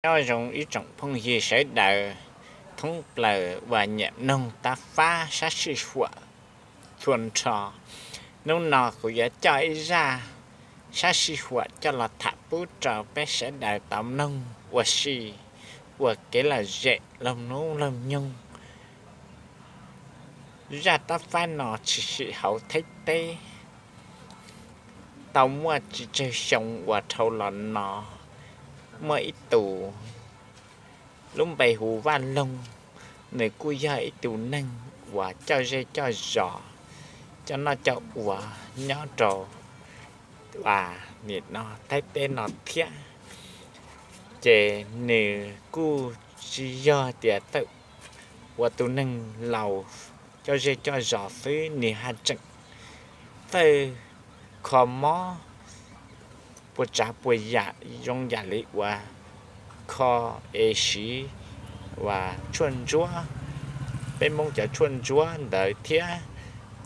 Nyob zoo ib tsoom phooj ywg sawv daws thoob plaws uas nyiam mloog tab fab sab sij huam txhua nrho. Hnub no kuv yuav coj ib zaj sab sij huam coj los tham pub rau peb sawv daws tau mloog ua si, ua kev lom zem laug hnub laug nyoog. Zaj tab fab no tshwm sim hauv Thaib teb. Tau muaj tsis tsawg xyoo uas dhau los no, muaj ib tus lub npe hu Vaj Loog, nws kuj yog ib tus neeg uas coj zej coj zos, coj noj coj ua nyob rau nim no Thaib teb no thiab. Ces nws kuj tsis yog tias txawj ua tus neeg laus coj zej coj zos xwb, nws haj tseem txawj kho mob puas tsav puas yam zoo yam li uas kho es siv uas tshuaj ntsuab, peb Hmoob cov tshuaj ntsuab ntawd thiab.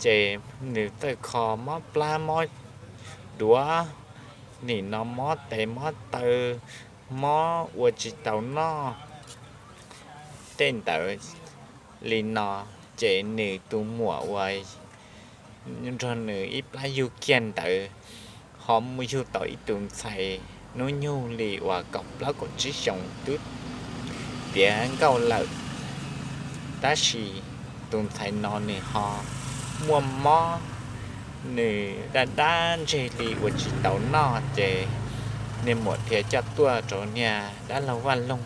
Ces nws txawj kho mob plab mob duav, nim no mob tes mob taw, mob ua tsis tau noj tej ntawd li no. Ces nws tus muam uas nrog nws ib plab yug kiag ntawd ho mus yug tau ib tus ntxhais hnub nyoog li uas kaum plaub kaum tsib xyoos twb tiav nkauj lawm. Tab sis tus ntxhais no nws ho muaj mob, nws daj dab ntseg li ua tsis tau noj, ces niag muam thiaj coj tuaj rau niag dab laug Vaj Loog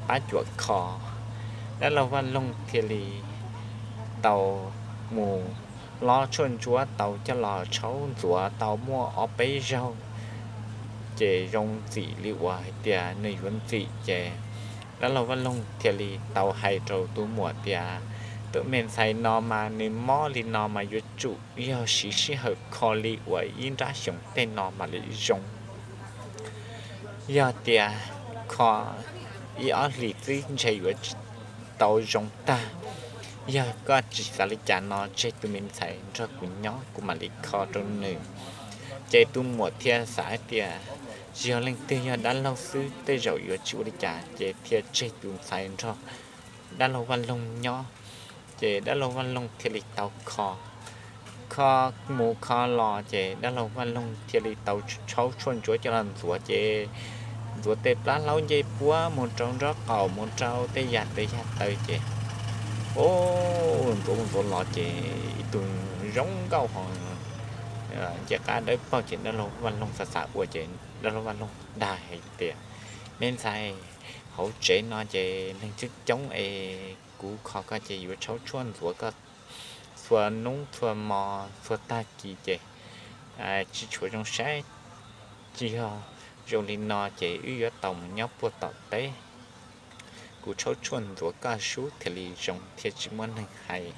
pab cuam kho. Dab laug Vaj Loog thiaj li tau mus hlob tshuaj ntsuab tau coj los tshaub ntxuav tau muaj ob peb zaug, ces zoo ntxim li uas hais tias nws yuav ntxim. Ces dab laug Vaj Loog thiaj li tau hais rau tus muam tias, tus me ntxhais no mas nws mob li no mas yuav tsum yog siv sij hawm kho li uas ib nrab xyoos tej no mam li zoo. Yog tias kho ib ob hlis xwb ntshe yuav tsis tau zoo tag. Yog koj tsis xav li cas no tseg tus me ntxhais nrog kuv nyob kuv mam li kho rau nws. Ces tus muam thiaj xav hais tias, yog leej twg yog dab laug xwb tej zaum yuav tsis ua li cas, ces thiaj tseg tus ntxhais nrog dab laug Vaj Loog nyob. Ces dab laug Vaj Loog thiaj li tau kho, kho mus kho los ces dab laug Vaj Loog thiaj li tau tshaub tshuaj ntsuav coj los ntxuav, ces ntxuav tej plab hlaub ncej puab mus rau nraub qaum mus rau tej yam tes yam taw ces, o, ntxuav mus ntxuav los ces ib tug zoo nkauj ho ncej qab dawb paug. Ces dab laug Vaj Loog xav xav ua ces dab laug Vaj Loog dag hais tias, me ntxhais, hauv tsev no ces neeg coob coob es kuv kho koj ces yuav tshaub tshuaj ntxuav koj txhua hnub txhua hmo txhua tag kis ces tsis tshuav zoo saib. Tsis yog zoo li no ces wb yuav tau mus nyob puag tom teb. Kuv tshaub tshuaj ntxuav koj sub thiaj li zoo thiab tsis muaj neeg hais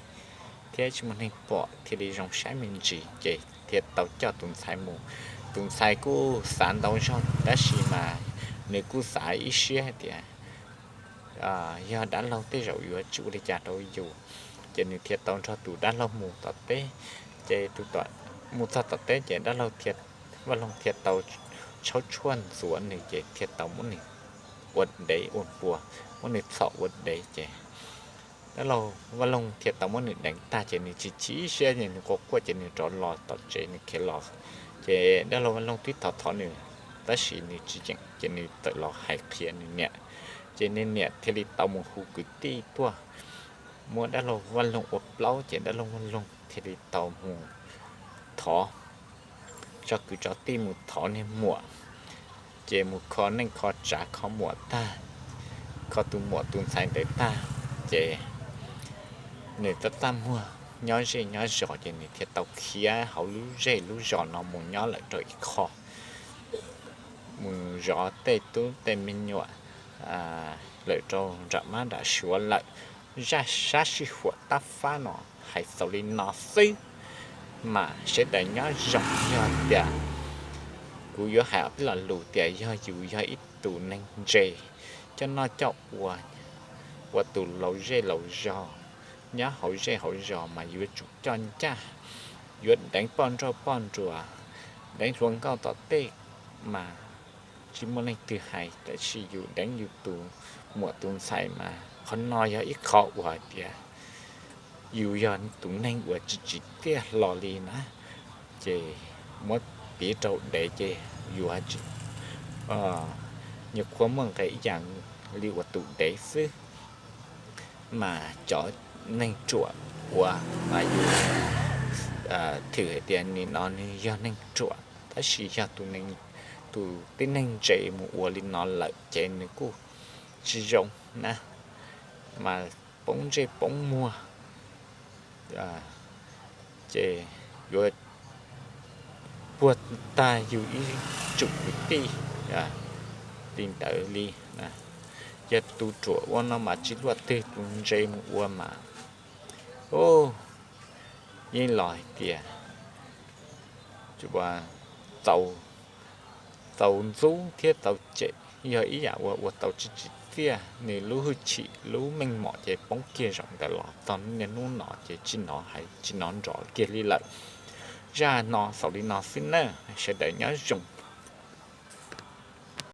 thiab tsis muaj neeg pom thiaj li zoo saib me ntsis. Ces thiaj tau coj tus ntxhais mus. Tus ntxhais kuj xav ntau zog tab sis mas nws kuj xav ib siab hais tias yog dab laug tej zaum yuav tsis ua li cas rau yus. Ces nws thiaj tau nrog tus dab laug mus tom teb. Ces mus txog tom teb ces dab laug, Vaj Loog thiaj tau tshaub tshuaj ntxuav nws ces thiaj tau muab nws ua dev ua npua, muab nws txhom ua dev ces dab laug Vaj Loog thiaj tau muab nws deev tag ces nws tsis chim siab ces nws quaj quaj ces nws rov los tom tsev nws khiav los. Ces dab laug Vaj Loog twb thov thov nws tab sis nws tsis yeem ces nws txawm los hais qhia nws niam. Ces nws niam thiaj li tau mus hu kwv tij tuaj muab dab laug Vaj Loog ua plaub ces dab laug Vaj Loog thiaj li tau mus thov tso kwv tso tij mus thov niag muam. Ces mus kho neej kho tsav kho muam tag, kho tus muam tus ntxhais ntawd tag ces nws txaj txaj muag nyob zej nyob zos ces nws thiaj tau khiav hauv lub zej lub zos no mus nyob lawm rau ib qho, mus zov tej tub tej me nyuam lawm rau nram mab nram suav lawm. Zaj sab sij huam tab fab no hais xaus li no xwb, mas sawv daws nyob zoo. Yog tias kuv yuav hais ob peb lo lus tias yog yus yog ib tus neeg ntse coj noj coj ua, ua tus laus zej laus zos nyob hauv zej hauv zos mas yuav tsum coj ncaj, yuav deev poj nrauj poj nruas, deev hluas nkauj tom tej mas tsis muaj leej twg hais, tab sis yus deev yus tus muam tus ntxhais mas qhov no yog ib qho uas hais tias yus yog tus neeg uas tsis tsim txiaj hlo li na, ces muab piv rau dev ces yus nyuam qhuav muaj nqe ib yam li uas tus dev xwb, mas cov neeg ruam uas mas yus thwm hais tias nim no nws yog neeg ruam tab sis yog tus tib neeg ntse mus ua li no lawm ces nws kuj tsis zoo na, mas poob ntsej poob muag. Ces yuav puag tag yus ib tsoom kwv tij li ntawd li. Yog tus ruam ua no mas tsis luaj twg, tus ntse mus ua mas, u, yeej los hais tias txaus ntxub thiab txaus cem, yog ib yam uas ua tau tsis tsim txiaj, nws lub hwj chim lub meej mom ces poob kiag zaum ntawd los txog niaj hnub no ces tsis hnov hais tsis hnov nrov kiag li lawm. Zaj no xaus li no xwb na, sawv daws nyob zoo.